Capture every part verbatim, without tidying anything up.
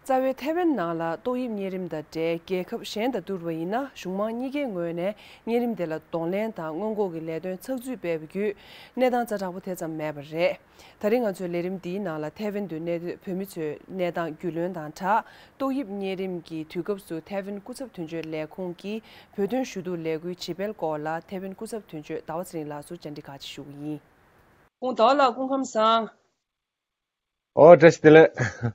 རྩ་བའི་ཐའེ་ཝན་ནང་ལ་ཏོག་དབྱིབས་གཉན་རིམས་དང་འབྲེལ་རྒྱལ་ཁབ་གཞན་དང་བསྡུར་བ་ཡིན་ན། གཞུང་མང་གཉིས་ཀའི་ངོས་ནས་གཉན་རིམས་དེ་ལ་གདོང་ལེན་དང་སྔོན་འགོག་གི་ལས་དོན་ཚགས་ཚུད་སྤེལ་བ་བརྒྱུད་གནས་སྟངས་ཛ་དྲག་པོ་དེ་ཙམ་མེད་པ་རེད། ད་རིང་ང་ཚོའི་ལས་རིམ་འདིའི་ནང་ལ་ཐའེ་ཝན་དུ་གནས་སྡོད་བོད་མི་ཚོའི་གནས་སྟངས་རྒྱུས་ལོན་དང་སྦྲགས། ཏོག་དབྱིབས་གཉན་རིམས་ཀྱི་དུས་སྐབས་སུ་ཐའེ་ཝན་སྐུ་ཚབ་དོན་གཅོད་ལས་ཁུངས་ཀྱིས་བོད་དོན་ཞུ་གཏུག་ལས་འགུལ་བྱེད་སྤེལ་སྐོར་ལ་ཐའེ་ཝན་སྐུ་ཚབ་དོན་གཅོད་ཟླ་བ་ཚེ་རིང་ལགས་སུ་བཅར་འདྲི་ཁག་ཅིག་ཞུ་གི་ཡིན། ཁོང་ཟླ་བ་ལགས་སྐུ་ཁམས་བཟང་། ཨོ་བཀྲ་ཤིས་བདེ་ལེགས།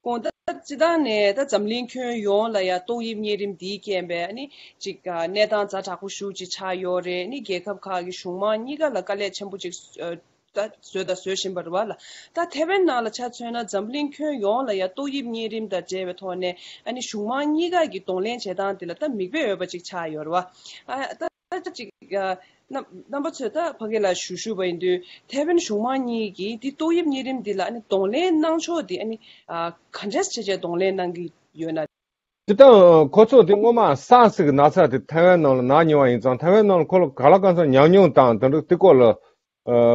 ཁོང་ད་སྤྱི་བཏང་ནས་ད་འཛམ་གླིང་ཁྱོན་ཡོངས་ལ་ཡ་ཏོག་དབྱིབས་གཉན་རིམས་འདིའི་རྐྱེན་པས་ཨ་ནི་ཅིག་ཨ་གནས་སྟངས་ཛ་དྲག་པོ་ཞེ་པོ་ཅིག་ཆགས་ཡོད་རེད། ཨ་ནི་རྒྱལ་ཁབ་ཁག་གི་གཞུང་མང་གཉིས་ཀ་ལ་དཀའ་ལས་ཆེན་པོ་ཅིག་ཨ་ད་བཟོས་དང་བཟོ་བཞིན་པ་རེད་བ་ལ། ད་ཐའེ་ཝན་ནང་ལ་ཆ་མཚོན་ན་འཛམ་གླིང་ཁྱོན་ཡོངས་ལ་ཡ་ཏོག་དབྱིབས་གཉན་རིམས་དང་འབྲེལ་བའི་ཐོག་ནས་ཨ་ནི་གཞུང་མང་གཉིས་ཀ་གི་གདོང་ལེན་བྱེད་སྟངས་དེ་ལ་ད་མིག་དཔེ་ཡོད་པ་ཅིག་ཆགས་ཡོད་རེད་བ། ཨ་ད། ད་ཅིག་ཨ་རྣམ་རྣམ་པ་ཚོས་ད་ཕ་གི་ལ་ཞུ་ཞུ་བ་ཡིན་དུས་ཐའེ་ཝན་གཞུང་མང་གཉིས་ཀྱིས་འདི་ཏོག་དབྱིབས་གཉན་རིམས་འདི་ལ་ཨ་ནི་གདོང་ལེན་གནང་ཕྱོགས་འདི་ཨ་ནི་ཨ་ག་འདྲས་བྱས་བྱས་གདོང་ལེན་གནང་གི་ཡོད་ན། སྤྱིར་བཏང་ཁོ་ཚོ་དེ་སྔོན་མ་སཱར་སི་གི་ན་ཚ་དེ་ཐའེ་ཝན་ནང་ལ་ན་མྱོང་བ་ཡིན་ཙང་། ཐའེ་ཝན་ནང་ལ་ཁོ་ལ་ག་ལ་གང་འཚམ་ཉམས་མྱོང་དང་དེ་འདྲ་དེ་སྐོར་ལ་ཨ་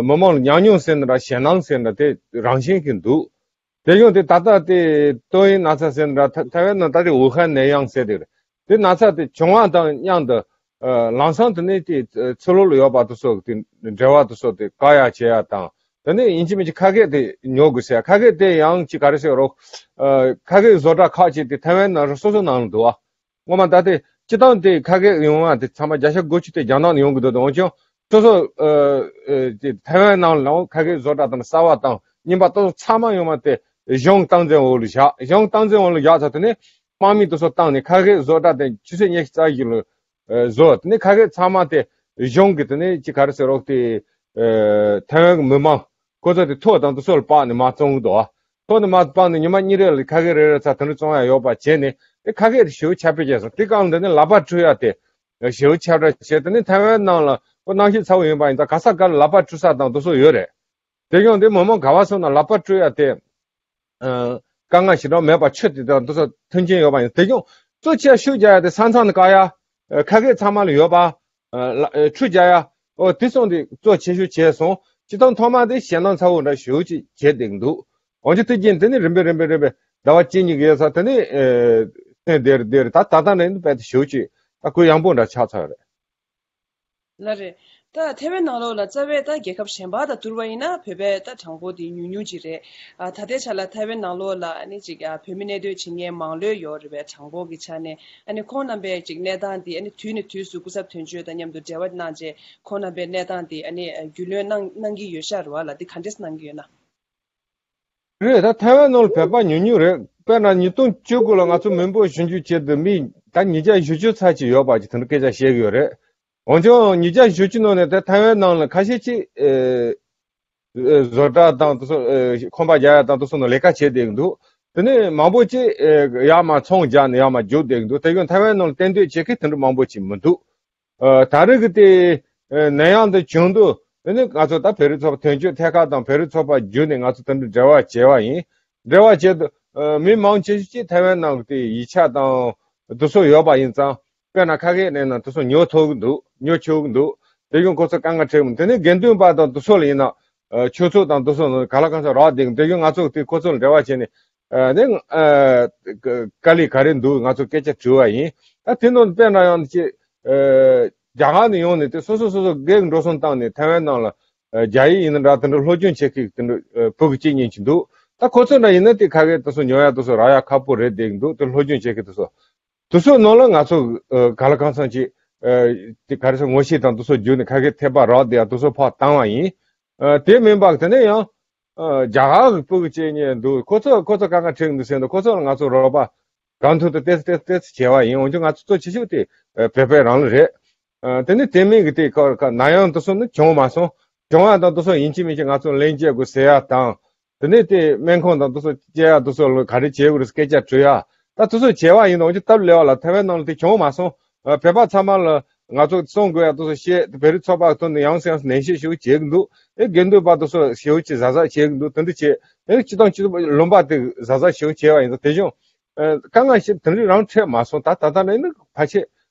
མི་མང་ལ་ཉམས་མྱོང་ཟེར་ན་འདྲ། ཞེད་སྣང་ཟེར་ན་འདྲ། དེ་རང་བཞིན་གྱི་འདུག་དེ་ཡང་དེ་ད་ལྟ་དེ་ཏོག་དབྱིབས་ན་ཚ་ཟེར་ན་འདྲ། ཐ་ཐའེ་ཝན་ནང་ད་དེ་ཝུ་ཧན་ནད་ཡམས་ཟེར་དེ་རེད། དེ་ན་ཚ་དེ་བྱུང་བ་དང་མཉམ་དུ་ཨ་ལམ་སང་དེ་ནས་དེ་ཨ་ཕྱི་ལོགས་ལ་ཡོད་པ་དེ་ཚོ་དེ་འབྲེལ་བ་དེ་ཚོ་དེ་བཀག་ཡ་བྱེད་ཡ་དང་། དེ་ནས་ཡིན་གཅིག་མིན་གཅིག་ཁ་སྐད་དེ་ཉོ་དགོས་ཟེར། ཁ་སྐད་དེ་ཡང་ཅིག་ག་རེ་ཟེར་རོགས། ཨ་ཁ་སྐད་བཟོ་གྲྭ་ཁག་ཅིག་དེ་ཐའེ་ཝན་ནང་སོ་སོ་ནང་ལ་འདུག་ཨ། སྔོན་མ་ད་ལྟའི་སྤྱི་བཏང་དེ་ཁ་སྐད་ཡོང་བ་དེ་ཚང་མ་བརྒྱ་ཆ་དགུ་བཅུ་དེ་རྒྱ་ནག་ནས་ཡོང་གི་འདུག་འོན་ཀྱང་སོ་སོ་ཨ་ཨ་དེ་ཐའེ་ཝན་ནང་ལ་ཁ་སྐད་བཟོ་གྲྭ་དང་གསར་བ་དང་རྙིང་པ་དེ་ཚོ་ཚང་མ་ཡོང་བ་དེ་གཞུང་སྟངས་འཛིན་འོག་ལ་བཞག་གཞུང་སྟངས་འཛིན་འོག་ལ་བཞག་ཚར། དེ་ནས་དམག་མི་དེ་ཚོ་བཏང་ནས་ཁ་སྐད་བཟོ་གྲྭ་དེ་ཆུ་ཚོད་ཉི་ཤུ་རྩ་བཞི་ལ་ཨ་བཟོ། དེ་ནས་ཁ་སྐད་ཚང་མ་དེ་གཞུང་གི་དེ་ནས་ཅི་ག་རེ་ཟེར་རོགས་དེ་ཨ་ཐའེ་ཝན་གི་མི་མང་ཁོ་ཚོ་དེ་ཐོག་དང་དེ་ཚོ་ལ་དཔག་ནས་མར་བཙོང་གི་འདུག་ཐོག་ནས་མར་སྤངས་ནས་ཉི་མ་གཉིས་རེ་ལ་ཁ་སྐད་རེ་རེ་ཚ་དེ་འདྲ་བཙོང་ཡ་ཡོད་པ་བྱས་ནས། དེ་ཁ་སྐད་དེ་ཞེ་པོ་ཁྱབ་སྤེལ་བྱས་སོང་། དེ་གང་འདི་ནས་ལག་པ་འཁྲུ་ཡ་དེ་ཞེ་པོ་ཁྱབ་བསྒྲགས་བྱས། དེ་ནས་ཐའེ་ཝན་ནང་ལ་ཁོ་གནམ་གཤིས་ཚ་པོ་ཡིན་པ་ཡིན་ཙང་ག་ས་ག་ལ་ལག་པ་འཁྲུ་ས་དང་དེ་ཚོ་ཡོད་རེད། དེ་ཡང་དེ་མི་མང་ག་བ་སོང་ན་ལག་པ་འཁྲུ་ཡ་དེ་ཨ་དཀའ་ངལ་ཞེ་དྲག་མེད་པ་ཆུ་དེ་དང་དེ་ཚོ་མཐུན་རྐྱེན་ཡོད་པ་ཡིན། དེ་ཡང་གཙོ་ཆེ་ཤོས་རྒྱག་ཡ་དེ་ས་མཚམས་ནས་བཀག་ཡ། ཨ་ཁ་སྐད་ཚང་མ་ལ་ཡོད་པ། ཨ་ལ་ཨ་ཁྲུས་རྒྱག་ཡ། ཨོ་དེ་སོང་དེ་གཙོ་ཆེ་ཤོས་བྱས་སོང་། སྤྱིར་བཏང་ཐོག་མ་དེ་ཞེད་སྣང་ཚ་བོ་འདྲ་ཞེ་པོ་ཅིག་བྱས་བསྡད་ཀྱི་འདུག་འོན་ཀྱང་དེ་རྗེས་དེ་ནས་རིམ་པས་རིམ་པས་རིམ་པས་ཟླ་བ་གཅིག་གཉིས་ཀྱི་ཡོད་ས་དེ་ནས་ཨེ་ཐེངས་དེར་དེར་ད་ད་ལྟ་ནས་དཔེ་དེ་ཞེ་པོ་ཅིག་ད་གུ་ཡངས་པོ་འདྲ་ཆགས་ཚར་རེད། ལགས་རེད། ད་ཐའེ་ཝན་ནང་ལོགས་ལ་རྩ་བའི་ད་རྒྱལ་ཁབ་གཞན་པ་དང་བསྡུར་བ་ཡིན་ན་བོད་པའི་ད་གྲངས་འབོར་དེ་ཉུང་ཉུང་ཅིག་རེད། ཨ་ད་ལྟའི་ཆ་ལ་ཐའེ་ཝན་ནང་ལོགས་ལ་ཨ་ནི་ཅིག་ཨ་བོད་མི་གནས་སྡོད་བྱེད་མཁན་མང་ལོས་ཡོད་རེད་པས། གྲངས་འབོར་གྱི་ཆ་ནས་ཨ་ནི་ཁོང་རྣམ་པའི་ཅིག་གནས་སྟངས་དེ་ཨ་ནི་དུས་ནས་དུས་སུ་སྐུ་ཚབ་དོན་གཅོད་དང་མཉམ་དུ་འབྲེལ་བ་གནང་རྗེས་ཁོང་རྣམ་པའི་གནས་སྟངས་དེ་ཨ་ནི་རྒྱུས་ལོན་གནང་གནང་གི་ཡོད་ཤག་རེད་བ་ལ། འདི་ག་འདྲས་གནང་གི་ཡོད་ན། རེད། ད་ཐའེ་ཝན་ནང་ལ་བོད་པ་ཉུང་ཉུང་རེད། དཔེར་ན་ཉིས་སྟོང་བཅུ་དགུ་ལ་ང་ཚོ་མི་འབོར་ཞིབ་འཇུག་བྱས་དུས་མི་ད་ཉིས་བརྒྱ་བཞི་བཅུ་ཚར་ཅིག་ཡོད་པ་ཅིག་དེ་འདྲ་སྐད་ཆ་བཤད་གི་ཡོད་རེད། འོན་ཀྱང་ཉིས་བརྒྱ་བཞི་བཅུ་ནང་ནས་ད་ཐའེ་ཝན་ནང་ལ་ཁ་ཤས་ཅིག་ཨེ་ཨེ་བཟོ་གྲྭ་དང་དེ་ཚོ་ཨེ་ཁང་པ་རྒྱག་ཡ་དང་དེ་ཚོ་ནང་ལས་ཀ་བྱས་བསྡད་ཀྱི་འདུག་དེ་ནས་མང་པོ་ཅིག་ཨེ་ཡར་མར་ཚོང་རྒྱག་ནས་ཡར་མར་རྒྱུགས་བསྡད་ཀྱི་འདུག་དེ་ཡང་ཐའེ་ཝན་ནང་ལ་གཏན་སྡོད་བྱེད་མཁན་དེ་འདྲ་མང་པོ་ཅིག་མི་འདུག་ཨ་ད་རེས་ཀྱི་དེ་ཨ་ནད་ཡམས་འདི་བྱུང་དུས་དེ་ནས་ང་ཚོ་ད་བོད་རིགས་ཚོགས་པ་དོན་གཅོད་ཐད་ཀར་དང་བོད་རིགས་ཚོགས་པ་བརྒྱུད་ནས་ང་ཚོ་དེ་འདྲ་འབྲེལ་བ་བྱས་པ་ཡིན། འབྲེལ་བ་བྱས་དུས་ཨ་མི་མང་ཆེ་ཤོས་ཀྱིས་ཐའེ་ཝན་ནང་གི་དེ་ཡིག་ཆ་དང་དེ་ཚོ་ཡོད་པ་ཡིན་ཙང་། དཔེར་ན་ཁ་སྐད་ནས་ན་དེ་ཚོ་ཉོ་ཐུབ་ཀྱི་འདུག་ཉོ་ཆོག་གི་འདུག་དེ་ཡང་ཁོ་ཚོ་དཀའ་ངལ་འཕྲད་ཀྱི་མི་འདུག་དེ་ནས་དགེ་འདུན་པ་དང་དེ་ཚོ་ལ་ཡིན་ན་ཨ་ཆོས་ཚོགས་དང་དེ་ཚོ་ནང་ག་ལ་གང་འཚམ་རག་བསྡད་ཀྱི་འདུག་དེ་ཡང་ང་ཚོ་དེ་ཁོ་ཚོ་ལ་འབྲེལ་བ་བྱས་ནས། ཨ་ནི་ཨ་དཀའ་ལས་ག་རེ་འདུག་ང་ཚོ་སྐད་ཆ་དྲི་བ་ཡིན། ད་དེ་ནང་དཔེར་ན་ཡང་ཅིག་ཨ་རྒྱ་གར་ནས་ཡོང་ནས་དེ་སོ་སོ་སོ་སོ་སྒེར་འགྲོ་སོང་བཏང་ནས་ཐའེ་ཝན་ནང་ལ་ཨ་རྒྱ་ཡིག་ཡིན་ན་འདྲ་དེ་འདྲ་སློབ་སྦྱོང་བྱེད་མཁན་དེ་འདྲ་ཨ་ཕྲུ་གུ་གཅིག་གཉིས་ཅིག་འདུག་ད་ཁོ་ཚོ་འདྲ་ཡིན་ན་དེ་ཁ་སྐད་དེ་ཚོ་ཉོ་ཡ་དེ་ཚོ་རག་ཡ་ཁག་པོ་རེད་བསྡད་ཀྱི་འདུག་དེ་སློབ་སྦྱོང་བྱེད་མཁན་དེ་ཚོ། དེ་ཚོའི་ནང་ལ་ང་ཚོ་ཨ་ག་ལ་གང་འཚམ་ཅིག་ཨ་དེ་ག་རེ་ཟེར་ངོ་ཤེས་དང་དེ་ཚོ་བརྒྱུད་ནས་ཁ་སྐད་ཐད་པ་རག་བསྡད་ཡ་དེ་ཚོ་ཕར་བཏང་བ་ཡིན། ཨ་དེ་མིན་པ་དེ་ནས་ཡང་། ཨ་རྒྱ་གར་གྱི་ཕྲུ་གུ་བཅས་གཉིས་འདུག་ཁོ་ཚོ་ཁོ་ཚོ་དཀའ་ངལ་འཕྲད་ཀྱི་འདུག་ཟེར་འདུག་ཁོ་ཚོ་ལ་ང་ཚོ་རོགས་པ་གང་ཐུབ་ཐུབ་ཏོག་ཙམ་ཏོག་ཙམ་ཏོག་ཙམ་བྱས་པ་ཡིན། འོན་ཀྱང་ང་ཚོ་གཙོ་ཆེ་ཤོས་དེ་ཨ་བོད་པ་རང་ལ་རེད། ཨ་དེ་ནས་དེ་མིན་གྱི་དེ་ཁ་ཁ་ནད་ཡམས་དེ་ཚོ་ནི་བྱུང་མ་སོང་། བྱུང་བ་དང་དེ་ཚོ་ཡིན་གཅིག་མིན་གཅིག་ང་ཚོ་ལན་སྐྱེལ་དགོས་ཟེར་ཡ་དང་། དེ་ནས་དེ་སྨན་ཁང་དང་དེ་ཚོ་སྐྱེལ་ཡ་དེ་ཚོ་ལ་ག་རེ་བྱེད་དགོས་རེད་སྐད་ཆ་དྲི་ཡ། ད་དེ་ཚོ་བྱས་པ་ཡིན་ན་འོན་ཀྱང་སྟབས་ལེགས་པ་ལ་ཐའེ་ཝན་ནང་ལ་དེ་བྱུང་མ་སོང་། ཨ་བོད་པ་ཚང་མ་ལ་ང་ཚོ་གསུང་དགོས་ཡ་དེ་ཚོ་བཤད། བོད་རིགས་ཚོགས་པ་ཁག་ནས་ཡང་སེ་ཡང་སེ་ནན་བཤད་ཞེ་པོ་བྱེད་ཀྱི་འདུག་ཨེ་དགེ་འདུན་པ་དེ་ཚོ་ཞེ་པོ་ཅིག་གཟབ་གཟབ་བྱེད་ཀྱི་འདུག་དེ་འདྲ་བྱས་ཨེ་སྤྱི་བཏང་སྤྱི་ཚོགས་ལུང་པ་དེ་གཟབ་གཟབ་ཞེ་པོ་བྱས་པ་ཡིན་ཙང་། དེ་བཞིན་ཨེ་དཀའ་ངལ་ཞིག་དེ་འདྲ་རང་འཕྲད་མ་སོང་། ད་ད་ལྟ་ནས་ནི་ཕལ་ཆེར་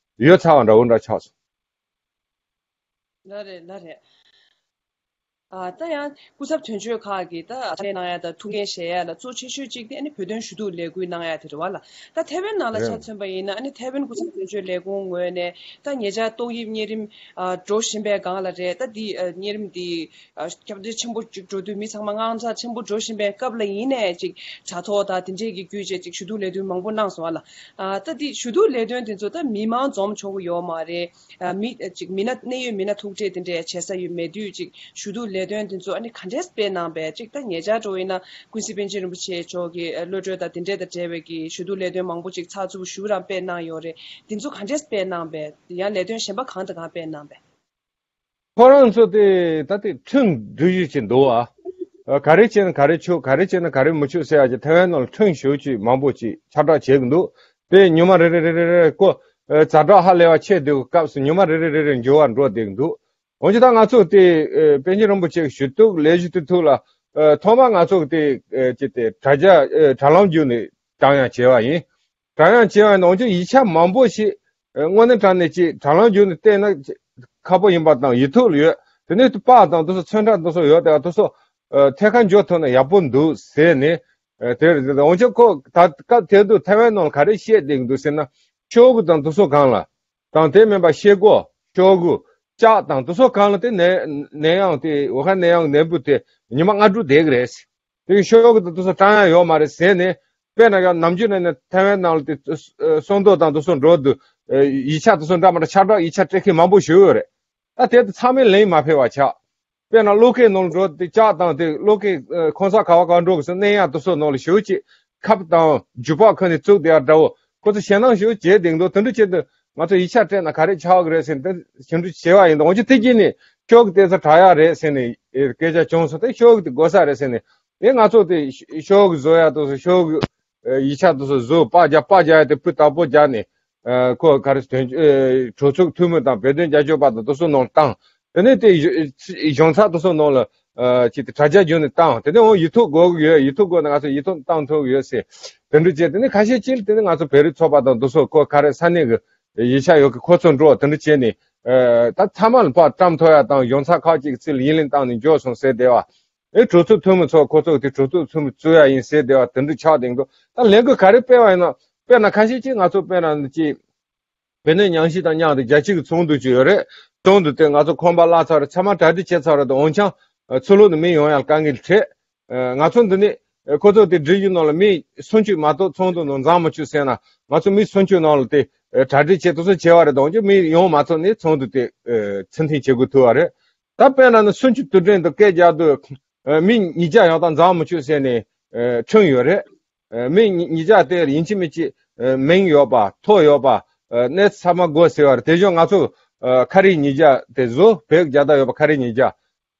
ཡོལ་ཚར་བ་འདྲ་བོ་འདྲ་ཆགས་སོང་། ལགས་རེད་ལགས་རེད། ཨ། ད་ཡང་སྐུ་ཚབ་དོན་གཅོད་ཁག་གིས་ད་ཕྱག་ལས་གནང་ཡ་དང་ཐུགས་འགན་བཞེས་ཡ་ལ་གཙོ་ཆེ་ཤོས་གཅིག་དེ་ཨ་ནི་བོད་དོན་ཞུ་གཏུག་ལས་འགུལ་གནང་ཡ་དེ་རེད་བ་ལ། ད་ཐའེ་ཝན་ནང་ལ་ཆ་མཚོན་པ་ཡིན་ན་ཨ་ནི་ཐའེ་ཝན་སྐུ་ཚབ་དོན་གཅོད་ལས་ཁུངས་ངོས་ནས་ད་ཉེ་ཆར་ཏོག་དབྱིབས་གཉན་རིམས་ཨ་འགྲོ་བཞིན་པའི་སྒང་ལ་རེད། ད་འདི་ཨ་གཉན་རིམས་འདི་ཨ་ཁྱབ་གདལ་ཆེན་པོ་གཅིག་འགྲོ་དུས་མི་ཚང་མ་དངངས་འཚབ་ཆེན་པོ་འགྲོ་བཞིན་པའི་སྐབས་ལ་ཡིན་ནའི་གཅིག་དྲ་ཐོག་དང་དེ་འདྲས་ཀྱི་བརྒྱུད་བྱས་གཅིག་ཞུ་གཏུག་ལས་དོན་མང་པོ་གནང་སོང་བ་ལ། ཨ་ད་འདི་ཞུ་གཏུག་ལས་དོན་དེ་ཚོ་ད་མི་མང་འཛོམས་ཆོག་གི་ཡོད་མ་རེད། ཨ་མི་ཅིག་མི་སྣ་གནད་ཡོད་མི་སྣ་ཐུག་འཕྲད་དེ་འདྲའི་བྱེད་ས་ཡོད་མེད་དུས་ཅིག་ཞུ་གཏུག་ལས་དོན་དེ་ཚོ་ཨ་ནི་ག་འདྲས་སྤེལ་གནང་པས། ཅིག་ད་ཉེ་ཆར་འགྲོ་ཡིན་ན་ཀུན་གཟིགས་པཎ་ཆེན་རིན་པོ་ཆེ་མཆོག་གི་གློད་གྲོལ་དང་དེ་འདྲས་དང་འབྲེལ་བའི་གི་ཞུ་གཏུག་ལས་དོན་མང་པོ་ཅིག་ཚགས་ཚུད་ཞུ་རང་སྤེལ་གནང་ཡོད་རེད། དེ་ཚོ་ག་འདྲས་སྤེལ་གནང་པས། ཡང་ལས་དོན་གཞན་པ་གང་དང་གང་སྤེལ་གནང་པས། ཁོ་རང་ཚོ་དེ་ད་དེ་ཁྲིམས་སྒྲིག་གཞི་ཅིག་འདུག་ཨ། ག་རེ་བྱས་ན་ག་རེ་ཆོག་ག་རེ་བྱས་ན་ག་རེ་མི་ཆོག་ཟེར་ཡ་ཅིག་ཐའེ་ཝན་ནང་ལ་ཁྲིམས་ཞེ་པོ་ཅིག་མང་པོ་ཅིག་ཁྱབ་བསྒྲགས་བྱེད་ཀྱི་འདུག་དེ་ཉི་མ་རེ་རེ་རེ་རེ་རེ་ཁོ་ཛ་དྲག་ཧ་ལས་པ་ཆེ་བསྡད་པའི་སྐབས་སུ་ཉི་མ་རེ་རེ་རེ་རེ་འགྱུར་བ་འགྲོ་བསྡད་ཀྱི་འདུག་འོན་ཀྱང་ད་ང་ཚོ་དེ་ཨེ་པཎ་ཆེན་རིན་པོ་ཆེ་གི་ཞུ་གཏུག་ལས་གཞི་དེ་ཐོག་ལ་ཨེ་ཐོག་མར་ང་ཚོ་གི་དེ་ཨེ་ཅི་དེ་དྲ་རྒྱ་ཨེ་དྲ་ལམ་བརྒྱུད་ནས་བགྲང་ཡང་བྱས་པ་ཡིན། བགྲང་ཡང་བྱས་པ་ཡིན་ན་འོན་ཀྱང་ཡིག་ཆ་མང་པོ་ཞིག་ཨེ་དངོས་གནས་དྲང་གནས་ཅིག་དྲ་ལམ་བརྒྱུད་ནས་བལྟས་ན་ཁག་པོ་ཡིན་པ་དང་ཡིག་ཐོག་ལ་ཡོད། དེ་ནས་དེ་པར་དང་དེ་ཚོ་ཚོན་ཁྲ་དེ་ཚོ་ཡོད་དེ་དེ་ཚོ་ཨེ་ཐད་ཀར་འབྱོར་ཐུབ་ན་ཡག་པོ་འདུག་ཟེར་ནས་ཨེ་དེ་རེད། འོན་ཀྱང་ཁོ་ད་སྐབས་དེ་དུས་ཐའེ་ཝན་ནང་ལ་ག་རེ་བཤད་བསྡད་ཀྱི་འདུག་ཟེར་ན་ཤོག་གུ་དང་དེ་ཚོ་སྒང་ལ། དང་དེ་མིན་པ་ཤེལ་སྒོ། ཤོག་གུ། ལྕགས་དང་དེ་ཚོ་གང་ལ་དེ་ནད་ནད་ཡམས་དེ་ཝུ་ཧན་ནད་ཡམས་ནད་འབུ་དེ་ཉི་མ་ལྔ་དྲུག་བསྡད་ཀྱི་རེད། དེ་གི་ཤོག་གུ་དང་དེ་ཚོ་བཀྲམ་ཡག་ཡོད་མ་རེད་ཟེར་ནས། དཔེར་ན་ཡང་ནམ་རྒྱུན་ནས་ནས་ཐའེ་ཝན་ནང་ལ་དེ་སོང་ཐོག་དང་དེ་ཚོ་འགྲོ་དུས་ཡིག་ཆ་དེ་ཚོ་འདྲ་མི་འདྲ་ཁྱབ་བསྒྲགས་ཡིག་ཆ་སྤྲད་མཁན་མང་པོ་ཞིག་ཡོད་རེད། ད་དེ་དེ་ཚང་མས་ལན་མ་ཕུལ་བ་ཆགས། དཔེར་ན་གློག་སྐས་ནང་ལ་འགྲོ་དེ་ལྕགས་དང་དེ་གློག་སྐས་ཁོང་ས་ག་བ་ག་འགྲོ་གི་སོང་ནད་ཡམས་དེ་ཚོ་ནང་ལ་ཞེ་པོ་ཅིག་ཁབ་དང་རྒྱུ་པགས་ཁ་ནས་བཙུགས་བསྡད་ཡ་འདྲ་བོ་ཁོ་ཚོ་ཞེད་སྣང་ཞེ་པོ་བྱས་བསྡད་འདུག་དེ་འདྲ་བྱེད་དུས་ང་ཚོ་ཡིག་ཆ་སྤྲད་ན་ག་རེ་ཆགས་ཀྱི་རེད་ཟེར་ནས་དེ་ཞིབ་འཇུག་བྱས་པ་ཡིན་དུས་འོན་ཀྱང་དེ་རྗེས་ནས་ཤོག་གུ་དེ་ཚོ་དྲག་ཡ་རེད་ཟེར་ནས་སྐད་ཆ་བྱུང་སོང་། དེ་ཤོག་གུ་དེ་དགོས་ས་རེད་ཟེར་ནས་དེ་ང་ཚོ་དེ་ཤོག་གུ་བཟོ་ཡ་དེ་ཚོ་ཤོག་གུ་ཡིག་ཆ་དེ་ཚོ་བཟོ་པར་རྒྱབ་པར་རྒྱབ་ཡ་དེ་སྤུས་དག་པོ་རྒྱབ་ནས་ཁོ་ག་རེ་དོན་གྲོས་ཚོགས་འཐུས་མི་དང་བོད་དོན་རྒྱབ་སྐྱོར་པ་དང་དེ་ཚོ་ནང་བཏང་། དེ་ནས་དེ་གཞུང་ཚབ་དེ་ཚོ་ནང་ལ་ཨ་ཅིག་དེ་དྲ་རྒྱ་བརྒྱུད་ནས་བཏང་། དེ་ནས་འོ་ཡིག་ཐོག་དགོས་ཀྱི་ཡོད། ཡིག་ཐོག་དགོས་ན་ང་ཚོ་ཡིག་ཐོག་བཏང་ཐུབ་ཀྱི་ཡོད་ཟེར། དེ་འདྲ་བྱས་དེ་ནས་ཁ་ཤས་ཅིག་ལ་དེ་ནས་ང་ཚོ་བོད་རིགས་ཚོགས་པ་དང་དེ་ཚོ་ཁོ་ག་རེ་ས་གནས་ཀྱི་ཡིག་ཆ་ཡོད་ཀྱི་ཁོ་ཚོ་འགྲོ་དེ་འདྲ་བྱས་ནས་ཨ་ད་ཚང་མ་ལ་ཕར་བཀྲམ་ཐུབ་ཡ་དང་གཞུང་ཚབ་ཁག་ཅིག་གི་རྩིས་ལ་ཡིག་ལན་བཏང་ནས་འབྱོར་སོང་ཟེར་བསྡད་པ། ཨེ་གྲོས་ཚོགས་འཐུས་མི་ཚོ་ཁོ་ཚོ་གི་དེ་གྲོས་ཚོགས་འཐུས་མི་བཙུགས་ཡ་ཡིན་ཟེར་བསྡད་པ་དེ་འདྲ་ཆགས་བསྡད་འདུག་ད་ལས་འགུལ་ག་རེ་སྤེལ་བ་ཡིན་ན་དཔེར་ན་ཁ་ཤས་ཅིག་ང་ཚོ་དཔེར་ན་ཅིག་བོད་གནས་ཉམས་ཞིབ་དང་མཉམ་དུ་རྒྱལ་སྤྱི་གི་ཚོགས་འདུ་ཅིག་ཡོད་རེད། ཚོགས་འདུ་དེ་ང་ཚོ་ཁང་པ་གླ་ཚར་རེད། ཚང་མ་གྲ་སྒྲིག་བྱས་ཚར་རེད་དེ་འོན་ཀྱང་ཚུར་ལོག་ནས་མི་ཡོང་ཡ་ལ་དཀའ་ངལ་འཕྲད། ང་ཚོ་འདི་ནས་ཁོ་ཚོ་དེ་སྒྲིག་གཞི་ནང་ལ་མི་སུམ་ཅུ་མ་གཏོགས་ཚོགས་འདུ་ནང་འཛོམས་མི་ཆོག་ཟེར་ན་ང་ཚོ་མི་སུམ་ཅུ་ནང་ལ་དེ་གྲ་སྒྲིག་བྱས་དེ་ཚོ་བྱས་པ་རེད་དེ་འོན་ཀྱང་མི་ཡོང་མ་ཐུབ་ནས་ཚོགས་འདུ་དེ་ཚུལ་མཐུན་བྱེད་དགོས་ཐུག་པ་རེད། ད་དཔེར་ན་ནི་སུམ་ཅུ་དུས་དྲན་དུ་སྐད་རྒྱག་དུས་མི་ཉིས་བརྒྱ་ཡང་དག་འཛོམས་མི་ཆོག་ཟེར་ནས་ཁྲིམས་ཡོད་རེད། མི་ཉིས་བརྒྱ་དེ་ཡིན་གཅིག་མིན་གཅིག་མིང་ཡོད་པ་ཐོ་ཡོད་པ་གནས་ཚང་མ་དགོས་ཟེར་བ་རེད། དེ་བཞིན་ང་ཚོ་ཁ་རས་ཉིས་བརྒྱ་དེ་བཟོ་བོད་རྒྱལ་དར་ཡོད་པ་ཁ་རས་ཉིས་བརྒྱ།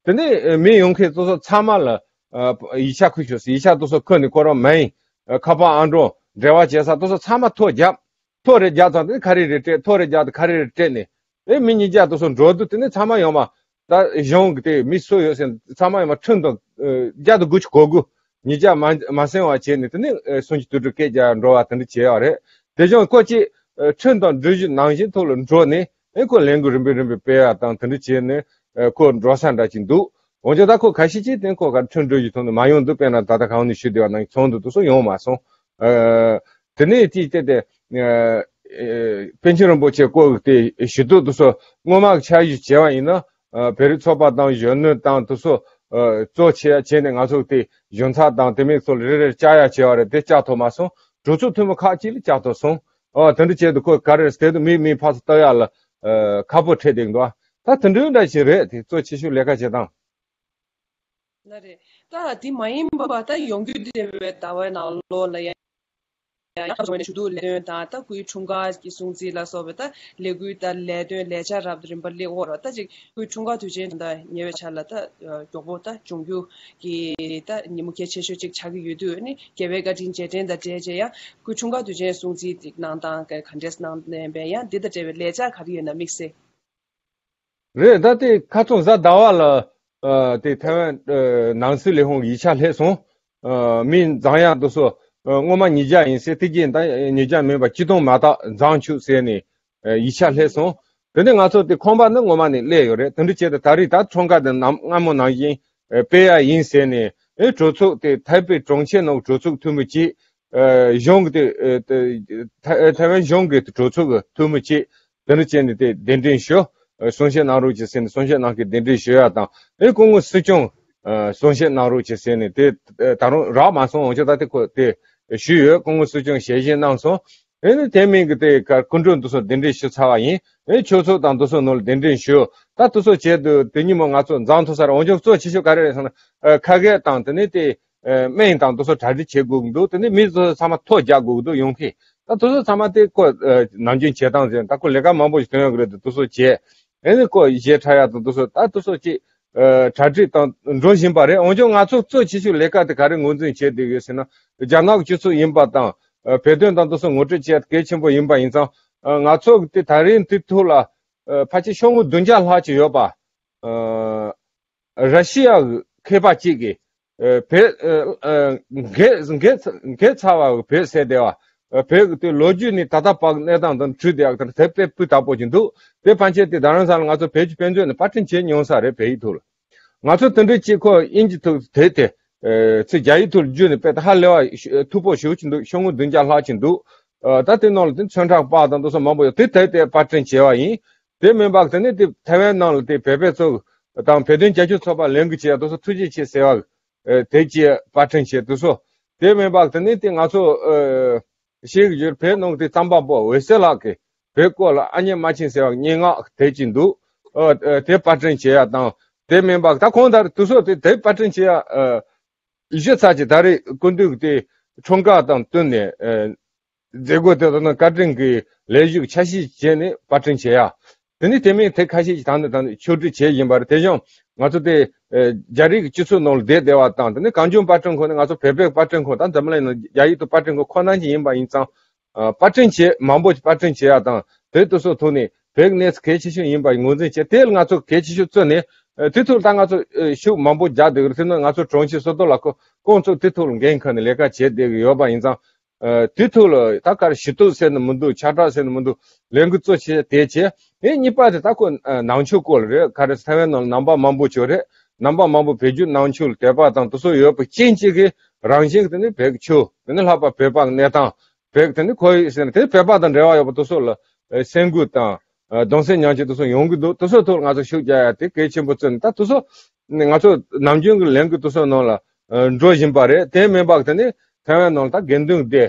དེ་ནས་མི་ཡོང་མཁན་སོ་སོ་ཚང་མ་ལ་ཡིག་ཆ་ཁུར་ཤོག་ཟེར། ཡིག་ཆ་དེ་ཚོ་ཁུར་ནས་ཁོ་རང་མིང་ཁ་པར་ཨང་གྲངས་འབྲེལ་བ་བྱེད་ས་དེ་ཚོ་ཚང་མ་ཐོ་བརྒྱབ། ཐོ་རེ་བརྒྱབ་ཙང་དེ་ཁ་རས་རེ་སྤྲད། ཐོ་རེ་བརྒྱབ་དེ་ཁ་རས་རེ་སྤྲད་ནས་ཨེ་མི་ཉིས་བརྒྱ་དེ་ཚོ་འགྲོ་དུས་དེ་ནས་ཚང་མ་ཡོང་བ། ད་གཞུང་གི་དེ་མི་སུ་ཡོད་ཟེར་ཚང་མ་ཡོང་བ་ཁྲིམས་དང་བརྒྱ་དང་དགུ་བཅུ་གོ་དགུ་ཉིས་བརྒྱ་མ་མ་ཟིན་བ་བྱས་ནས་དེ་ནས་སུམ་ཅུ་དུས་དྲན་སྐད་རྒྱག་འགྲོ་བ་དེ་འདྲ་བྱས་པ་རེད། དེ་བཞིན་ཁོ་ཅིག་ཁྲིམས་དང་སྒྲིག་གཞི་ནང་བཞིན་ཐོག་ལ་འགྲོ་ནས་ཨེ་ཁོ་ལས་འགུལ་རིམ་པས་རིམ་པས་སྤེལ་ཡ་དང་དེ་འདྲ་བྱས་ནས་ཁོ་འགྲོ་ས་འདྲ་ཅིག་འདུག་འོན་ཀྱང་ད་ཁོ་ཁ་ཤས་ཅིག་དེ་ཁོ་ག་ཁྲིམས་སྒྲིག་གཞི་ཐོག་ནས་མ་ཡོང་འདུག་དཔེར་ན་ད་ལྟ་གང་ནས་ཞུས་བསྡད་པ་ནང་ཚོགས་འདུ་དེ་ཚོ་ཡོང་མ་སོང་། དེ་ནས་ཅིག་བལྟས་ཏེ། པཎ་ཆེན་རིན་པོ་ཆེ་སྐོར་གྱི་དེ་ཞུ་གཏུག་དེ་ཚོ་སྔོན་མ་གི་འཆར་གཞི་བྱས་པ་ཡིན་ན། བོད་རིགས་ཚོགས་པ་དང་གཞོན་ནུ་དང་དེ་ཚོ་གཙོ་ཆེ་བྱས་ནས་ང་ཚོ་དེ་གཞུང་ཚབ་དང་དེ་མིན་ཚོ་ལ་རེ་རེར་བཅར་ཡ་བྱས་པ་རེད། དེ་བཅར་ཐུབ་མ་སོང་། གྲོས་ཚོགས་འཐུས་མི་ཁག་ཅིག་ལ་བཅར་ཐུབ་སོང་། ཨོ་དེ་འདྲ་བྱས་དུས་ཁོ་ག་རེ་རེད་དེ་དུས་མི་མི་ཕར་ཚུར་ལྟ་ཡ་ལ་ཁག་པོ་འཕྲད་བསྡད་འདུག་ད་དེ་འདྲའི་འདྲ་ཞིག་རེད། དེ་གཙོ་ཆེ་ཤོས་ལས་ཀ་བྱེད་སྟངས། ལ་རེད། ད་དེ་མ་ཡིན་པ་ད་ཡོང་རྒྱུ་འདྲ་བའི་ཟླ་བའི་ནང་ལོགས་ལ་ཡང་ཡང་ཞུ་གཏུག་ལས་དོན་དང་ད་སྐུའི་འཁྲུངས་སྐར་གྱི་སྲུང་བརྩི་ལ་སོགས་པའི་ད་ལས་འགུལ་ད་ལས་དོན་ལས་འཆར་རབ་དང་རིམ་པ་སླེབས་ཡོད་རེད། ད་ཅིག་སྐུའི་འཁྲུངས་སྐར་དུས་ཆེན་ད་ཉེ་བའི་ཆར་ལ་ད་མགྱོགས་པོ་ད་འབྱུང་རྒྱུ་གི་ད་ཉིན་མོ་གལ་ཆེ་ཤོས་ཅིག་ཆགས་ཀྱི་ཡོད་དུས་ནི་རྒྱལ་བའི་བཀའ་དྲིན་རྗེས་དྲན་དང་འབྲེལ་བྱས་ཡང་སྐུའི་འཁྲུངས་སྐར་དུས་ཆེན་སྲུང་བརྩི་ཅིག་གནང་སྟངས་ག་འདྲས་གནང་ནས་པས་ཡང་འདི་དང་འབྲེལ་བའི་ལས་འཆར་ག་རེ་ཡོད་ན་དམིགས་བསལ། རེད། ད་ལྟའི་ཁ་རྩང་གཟའ་ཟླ་བ་ལ་ཨ་དེ་ཐའེ་ཝན་ཨ་ནང་སྲིད་ལས་ཁུངས་ཀྱི་ཡིག་ཆ་སླེབས་སོང་། ཨ་མི་འཛོམས་ཡག་དེ་ཚོ་ཨ་སྔོན་མ་ཉིས་བརྒྱ་ཡིན་ཟེར། དེ་རྗེས་ད་ཉིས་བརྒྱ་མིན་པ་ཆིག་སྟོང་མ་གཏོགས་འཛོམས་བཅུག་ཟེར་ནས་ཨ་ཡིག་ཆ་སླེབས་སོང་། དེ་ནས་ང་ཚོ་དེ་ཁང་པ་ནི་ངོ་མ་ནས་སླེབས་ཡོད་རེད། དེ་འདྲ་བྱས་ཏེ་ད་རེས་ད་ཁྲོམ་ཁ་དེ་ནམ་སྔ་མོ་ནང་བཞིན་ཨེ་སྤེལ་ཡ་ཡིན་ཟེར་ནས་ཨེ་གྲོས་ཚོགས་དེ་ཐའེ་པེ་གྲོང་ཁྱེར་ནང་གྲོས་ཚོགས་འཐུས་མི་གཅིག་ཨེ་གཞུང་གི་དེ་ཨེ་དེ་ཐའེ་ཐའེ་ཝན་གཞུང་གི་གྲོས་ཚོགས་ཀྱི་འཐུས་མི་གཅིག་དེ་འདྲ་བྱས་ནས་དེ་གདན་འདྲེན་ཞུ། ཨེ་གསུང་བཤད་གནང་རོགས་གྱིས་ཟེར་ནས་གསུང་བཤད་གནང་མཁན་གདན་འདྲེན་ཞུ་ཡ་དང་། ཨེ་སྐུ་ངོ་སྲིད་སྐྱོང་ཨེ་གསུང་བཤད་གནང་རོགས་གྱིས་ཟེར་ནས་དེ་ཨེ་ད་རུང་རག་མ་སོང་། འོན་ཀྱང་ད་དེ་ཁོ་དེ་ཞུས་ཡོད། སྐུ་ངོ་སྲིད་སྐྱོང་ཞལ་བཞེས་གནང་སོང་། ཨེ་ནི་དེ་མིན་གྱི་དེ་ག་སྐུ་མགྲོན་དེ་ཚོ་གདན་འདྲེན་ཞུ་ཚར་བ་ཡིན། ཨེ་ཆོས་ཚོགས་དང་དེ་ཚོ་ནང་ལ་གདན་འདྲེན་ཞུ། ད་དེ་ཚོ་བྱས་དུས་དེ་ཉིན་མོ་ང་ཚོ་འཛོམས་ཐུབ་ས་རེད། འོན་ཀྱང་གཙོ་ཆེ་ཤོས་ག་རེ་རེད་ཟེར་ན། ཨེ་ཁ་སྐད་དང་དེ་ནས་དེ་ཨེ་སྨན་དང་དེ་ཚོ་གྲ་སྒྲིག་བྱེད་དགོས་ཀྱི་འདུག་དེ་ནས་མི་དེ་ཚོ་ཚང་མ་ཐོ་རྒྱག་དགོས་ཀྱི་འདུག་ཡོང་མཁན། ད་དེ་ཚོ་ཚང་མ་དེ་ཁོ་ཨེ་ནམ་རྒྱུན་བྱེད་སྟངས་ཟེར། ད་ཁོ་ལས་ཀ་མང་པོ་ཞིག་ཐོན་ཡོང་གི་རེད་འདུག་དེ་ཚོ་བྱས། ཨེ་ནི་ཁོ་གཞས་འཁྲབ་ཡ་དང་དེ་ཚོ་ད་དེ་ཚོ་ཅིག་ཨེ་གྲ་སྒྲིག་དང་འགྲོ་བཞིན་པ་རེད། འོན་ཀྱང་ང་ཚོ་གཙོ་ཆེ་ཤོས་ལས་ཀ་དེ་ག་རེ་ངོས་འཛིན་བྱས་བསྡད་ཡོད་ཟེར་ན། རྒྱ་ནག་གི་སྤྱི་ཚོགས་ཡིན་པ་དང་ཨེ་བོད་དོན་དང་དེ་ཚོ་ངོ་སྤྲོད་བྱེད་ཡ་གལ་ཆེན་པོ་ཡིན་པ་ཡིན་ཙང་། ཨེ་ང་ཚོ་གི་དེ་ད་རིང་དེ་ཐོག་ལ་ཨེ་ཕལ་ཆེར་ཤོག་ངོས་བདུན་བརྒྱ་ལྷག་ཅིག་ཡོད་པ། ཨེ་ར་ཤི་ཡ་གི་མཁས་པ་གཅིག་གིས་ཨེ་བོད་ཨེ་ཨེ་འགས་འགས་འགས་ཚར་བ་གི་བོད་ཟེར་བསྡད་པ། ཨེ་བོད་ཀྱི་དེ་ལོ་རྒྱུས་ནས་ད་ལྟ་བར་གྱི་གནས་སྟངས་དང་འཁྲུལ་བསྡད་ཡག་དེ་དེབ་དཔེ་སྤུས་དག་པོ་ཅིག་འདུག་དེ་ཕན་ཆད་དེ་རྡ་རམ་ས་ལ་ང་ཚོ་བོད་ཀྱི་དཔེ་མཛོད་ནས་པར་སྐྲུན་བྱེད་མྱོང་ས་རེད། བོད་ཡིག་ཐོག་ལ། ང་ཚོ་དེ་འདྲའི་ཅིག་ཁོ་དབྱིན་ཇི་ཐོག་དེབ་དེ་ཨེ་ཚིག་རྒྱ་ཡིག་ཐོག་ལ་བསྒྱུར་ནས་དཔེ་ད་ཧ་ལས་པ་ཤ་མཐུག་པོ་ཞེ་པོ་ཅིག་འདུག་ཤོག་ངོས་བདུན་བརྒྱ་ལྷག་ཅིག་འདུག་ཨེ་ད་དེ་ནང་ལ་དེ་ཚོན་ཁྲ་པར་དང་དེ་ཚོ་མང་པོ་ཡོད། དེ་དེབ་དེ་པར་སྐྲུན་བྱས་པ་ཡིན། དེ་མིན་པ་དེ་ནས་དེ་ཐའེ་ཝན་ནང་ལ་དེ་བོད་པའི་ཚོགས་དང་བོད་དོན་རྒྱབ་སྐྱོར་ཚོགས་པ་ལས་འགུལ་བྱས་ཡ་དེ་ཚོ་ཐུགས་རྗེ་ཆེ་ཟེར་བ། ཨེ་དེ་ཅིག་པར་སྐྲུན་བྱས་དེ་ཚོ། དེ་མིན་པ་དེ་ནས་དེ་ང་ཚོ་ཨེ་ཤེས་ཀྱི་ཡོད། བོད་ནང་གི་དེ་རྩོམ་པ་པོ་འོད་ཟེར་ལགས་ཀྱིས་བོད་སྐོར་ལ་ཨ་མྱེས་རྨ་ཆེན་ཟེར་བ་སྙན་ངག་དེབ་ཅིག་འདུག་ཨེ་ཨེ་དེ་པར་སྐྲུན་བྱས་ཡ་དང་། དེ་མིན་པ་ད་གང་ལྟར་དེ་ཚོ་དེ་དེབ་པར་སྐྲུན་བྱས་ཡ་ཨེ་ཞུ་ཚར་གྱི། ད་རེས་སྐུ་མདུན་གྱི་དེ་འཁྲུངས་སྐར་དང་བསྟུན་ནས་ཨེ་མཛད་སྒོ་དེ་དག་ནང་བཀའ་དྲིན་གྱི་ལས་ཞུགས་འཆར་གཞི་བྱས་ནས་པར་སྐྲུན་བྱས་ཡ། དེ་ནས་དེ་མིན་དེ་ཁ་ཤས་ཀྱིས་ད་ནས་ད་ནས་ཕྱོགས་སྒྲིག་བྱས་ཡིན་པ་རེད། དེ་བཞིན་ང་ཚོ་དེ་ཨེ་རྒྱ་རིགས་ཀྱི་སྤྱི་ཚོགས་ནང་ལ་བསྡད་བསྡད་པ་དང་། དེ་ནས་གངས་ལྗོངས་པར་སྐྲུན་ཁང་ནས་ང་ཚོ་བོད་པའི་པར་སྐྲུན་ཁང་དང་འཛམ་གླིང་ནང་རྒྱ་ཡིག་ཏུ་པར་སྐྲུན་ཁང་ཁོ་ནང་གི་ཡིན་པ་ཡིན་ཙང་། ཨ་པར་སྐྲུན་བྱེད་མང་པོ་ཞིག་པར་སྐྲུན་བྱེད་ཡ་དང་། དེ་དེ་ཚོ་ཐོག་ནས་བོད་ཀྱི་གནས་ཚུལ་གལ་ཆེ་ཤོས་ཡིན་པ་ངོས་འཛིན་བྱས། དེ་ལ་ང་ཚོ་གལ་ཆེ་ཤོས་བརྩིས་ནས་ཨ་དེ་ཐོག་ལ་ད་ང་ཚོ་ཨ་ཤུགས་མང་པོ་རྒྱག་བསྡད་ཀྱི་རེད། དེ་ནི་ང་ཚོ་གྲོང་ཁྱེར་སོ་སོ་ལ་ཁོ་ཁོང་ཚོ་དེ་ཐོག་ལ་འགན་ཁུར་ནས་ལས་ཀ་བྱེད་བསྡད་ཀྱི་ཡོད་པ་ཡིན་ཙང་། ཨ་དེ་ཐོག་ལ་ད་ག་རེ་ཞུ་གཏུག་ཟེར་ནི་མི་འདུག་ཁྱབ་བསྒྲགས་ཟེར་ནི་མི་འདུག་ལས་འགུལ་གཙོ་ཆེ་དེ་བྱས། ཨེ་གཉིས་པ་དེ་ད་ཁོ་ཨ་ནང་ཆོས་སྐོར་རེད། ག་རེ་ཐའེ་ཝན་ནང་ལ་ནང་པ་མང་པོ་ཅིག་རེད། ནང་པ་མང་པོ་བོད་བརྒྱུད་ནང་ཆོས་ལ་དད་པ་དང་དེ་ཚོ་ཡོད་པ་ཅན་གཅིག་གིས་རང་བཞིན་གྱིས་དེ་ནི་བོད་ཀྱི་ཆོས། དེ་ནི་ལྷག་པར་བོད་པ་གི་གནས་སྟངས། བོད་ཀྱི་དེ་ནི་ཁོར་ཡུག་ཟེར་ན་དེ་བོད་པ་དང་འབྲེལ་བ་ཡོད་པ་དེ་ཚོ་ལ་ཨེ་སེམས་འགུལ་དང་ཨེ་གདུང་སེམས་མཉམ་སྐྱེད་དེ་ཚོ་ཡོང་གི་འདུག་དེ་ཚོའི་ཐོག་ལ་ང་ཚོ་ཤུགས་རྒྱག་ཡ་དེ་གལ་ཆེན་པོ་བརྩིས་ནས། ད་དེ་ཚོ་ནི་ང་ཚོ་ནམ་རྒྱུན་གྱི་ལས་འགུལ་དེ་ཚོའི་ནང་ལ་ཨེ་འགྲོ་བཞིན་པ་རེད། དེ་མིན་པ་དེ་ནི་ཐའེ་ཝན་ནང་ལ་ད་དགེ་འདུན་སྡེ་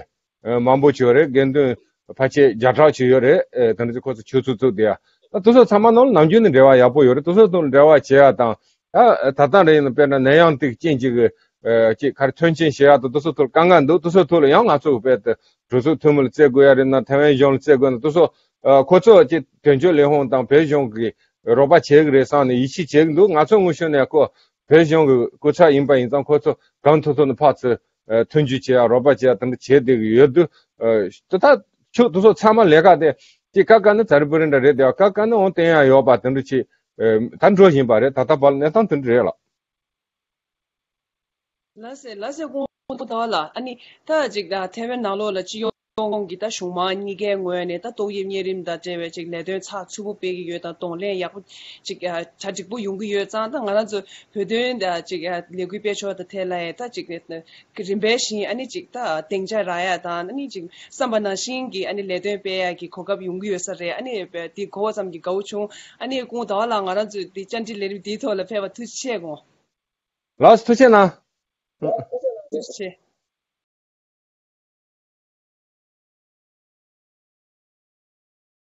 ཨེ་མང་པོ་ཅིག་ཡོད་རེད། དགེ་འདུན་ཕལ་ཆེར་བརྒྱ་ཕྲག་ཅིག་ཡོད་རེད། ཨེ་དེ་འདྲ་ཅིག་ཁོ་ཚོ་ཆོས་ཚོགས་བཙུགས་བསྡད་ཡ། ད་དེ་ཚོ་ཚང་མ་ནང་ལ་ནམ་རྒྱུན་ནས་འབྲེལ་བ་ཡག་པོ་ཡོད་རེད། དེ་ཚོ་ཐོག་ལ་འབྲེལ་བ་བྱེད་ཡ་དང་། ད་ད་ལྟ་རེད་ཡིན་ན་དཔེར་ན་ནད་ཡམས་དེ་རྐྱེན་གཅིག་གི་ཨེ་ཅིག་ག་རེ་མཐུན་རྐྱེན་བྱེད་ཡ་དང་དེ་ཚོ་ཐོག་ལ་དཀའ་ངལ་འདུག་དེ་ཚོ་ཐོག་ལ་ཡང་ང་ཚོ་བོད་དུ་གྲོས་ཚོགས་འཐུས་མི་ལ་བརྩི་དགོས་ཡ་རེད་ན། ཐའེ་ཝན་གཞུང་ལ་བརྩི་དགོས་ན། དེ་ཚོ་ཨ་ཁོ་ཚོ་ཅིག་དོན་གཅོད་ལས་ཁུངས་དང་བོད་གཞུང་གིས་རོགས་པ་བྱེད་གི་རེད་བསམ་ནས་ཡིད་ཆེས་བྱེད་གི་འདུག་ང་ཚོ་དངོས་ཤུགས་ནས་ཁོ་བོད་གཞུང་གི་སྐུ་ཚབ་ཡིན་པ་ཡིན་ཙང་ཁོ་ཚོ་གང་ཐུབ་ཐུབ་ནས་ཕར་ཚུར་ཨ་མཐུན་འགྱུར་བྱེད་ཡ་རོགས་པ་བྱེད་ཡ་དེ་འདྲ་བྱེད་བསྡད་གི་ཡོད་དུས། ཨ་དེ་ད་ཆོས་དེ་ཚོ་ཚང་མ་ལས་ཀ་དེ་ཅིག་ཀ་ཀ་ནི་ཛ་རི་པུ་རི་འདྲ་རེད་དེ། ཀ་ཀ་ནི་འོང་བསྟན་ཡ་ཡོད་པ་དེ་འདྲ་ཅིག་ཨ་ད་འགྲོ་བཞིན་པ་རེད། ད་ལྟ་བར་གནས་སྟངས་དེ་འདྲ་རེད་ལགས། ལགས་སེ་ལགས་སེ། སྐུ་ངོ་ཟླ་བ་ལགས། ཨ་ནི་ད་ཅིག་ཐའེ་ཝན་ནང་ལོགས་ལ་སྤྱི་ཡོངས་ཀྱི་ད་གཞུང་མང་གཉིས་ཀའི་ངོས་ནས་ད་ཏོག་དབྱིབས་གཉན་རིམས་དང་འབྲེལ་བའི་ཅིག་ལས་དོན་ཚགས་ཚུད་པོ་སྤེལ་གྱི་ཡོད་དང་གདོང་ལེན་ཡག་པོ་ཅིག་གྲ་འགྲིག་པོ་ཡོང་གི་ཡོད་ཙང་། ད་ང་རང་ཚོ་བོད་དོན་ད་ཅིག་ལས་འགུལ་སྤེལ་ཕྱོགས་དང་ཐད་ལ་ཡང་ད་ཅིག་རིམ་པས་བཞིན་ཨ་ནི་ཅིག་ད་སྡིངས་ཆ་རག་ཡ་དང་། ཨ་ནི་ཅིག་བསམ་པ་ནང་བཞིན་གྱི་ཨ་ནི་ལས་དོན་སྤེལ་ཡ་གི་གོ་སྐབས་ཡོང་གི་ཡོད་ས་རེད། ཨ་ནི་འདི་གོ་བ་ཙམ་གྱིས་དགའ་བོ་བྱུང་། ཨ་ནི་སྐུ་ངོ་ཟླ་བ་ལགས། ང་རང་ཚོའི་འདི་བཅར་འདྲི་ལས་རིམ་འདིའི་ཐོག་ལ་ཕེབས་པ་ཐུགས་རྗེ་ཆེ་སྐུ་ངོ། ལགས་སོ། ཐུགས་རྗེ་གནང་། ཐུགས་རྗེ་ཆེ།